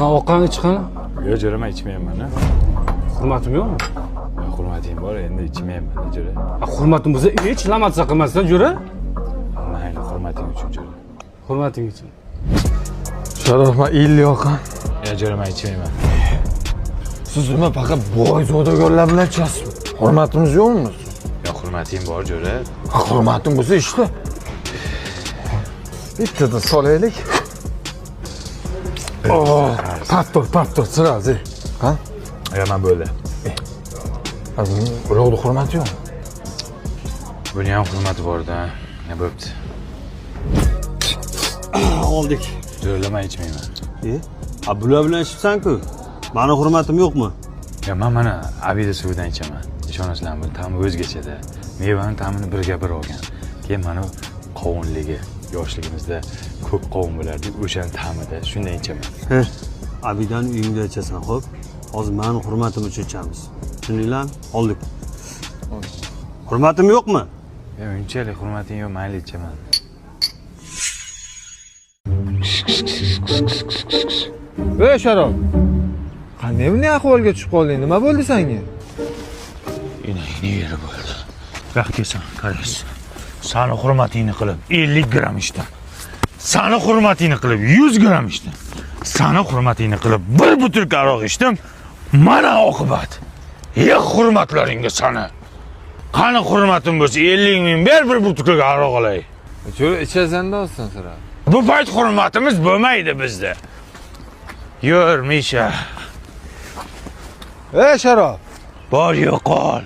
Ha, oqqan ichqani. Yo'q, jo'ra, man ichmayapman a. Hurmatim yo'qmi? Yo'q, hurmating bor, endi ichmayapman jo'ra. Ha, hurmatim bo'lsa, ich, ламаться qilmasdan, jo'ra. Mayli, hurmating uchun, jo'ra. Hurmating uchun. Sharof, man 50 yoqan. Yo'q, jo'ra, man ichmayman. Siz nima, faqat boy zodagonlar bilan ichasizmi? Hurmatimiz yo'qmi? Yo'q, hurmating bor, jo'ra. Ha, hurmatim bo'lsa, ichda. Bittada solaylik. Oh, повтор, повтор, сразу. Ha? Yo'q, man bo'ldi. Ha, birovni hurmati yo'q. Buni ham hurmati bor-da. Ne bo'pti. Oldik. Jo'ralar, man ichmayman. E? A, bular bilan ichibsan-ku. Mani hurmatim yo'qmi? Yo, man mana Abida suvidan ichaman. Ishonasizlarmi, bu ta'mi o'zgachada. Mevani ta'mini birga bir olgan. Keyin mana qovunligi, yoshligimizda ko'p qovun bo'lardi, o'shani ta'mida shunday ichaman. He. Abidani uyingda ichasan, xo'p? Hozir mani hurmatim uchun ichamiz. Tushundinglarmi? Oldik. Hurmatim yo'qmi? Yo, unchalik hurmating yo'q, mayli, ichaman. Ey Sharof. Qanday bunday ahvolga tushib qolding? Nima bo'ldi senga? Enangni yeri bo'ldi. Vaqt kelsin, koreys. Sani hurmatingni qilib 50 gramm ichdim. Sani hurmatingni qilib 100 gramm ichdim. Sani hurmatingni qilib bir butilka aroq ichdim. Mana oqibat. Ye hurmatlaringga sani. Qani hurmatim bo'lsa, 50 ming ber, bir butilka aroq olay. Jo'ra, ichasan-da olsin sira. Bu payt hurmatimiz bo'lmaydi bizda. Yur, Misha. Ey Sharof. Bor, yo'qol.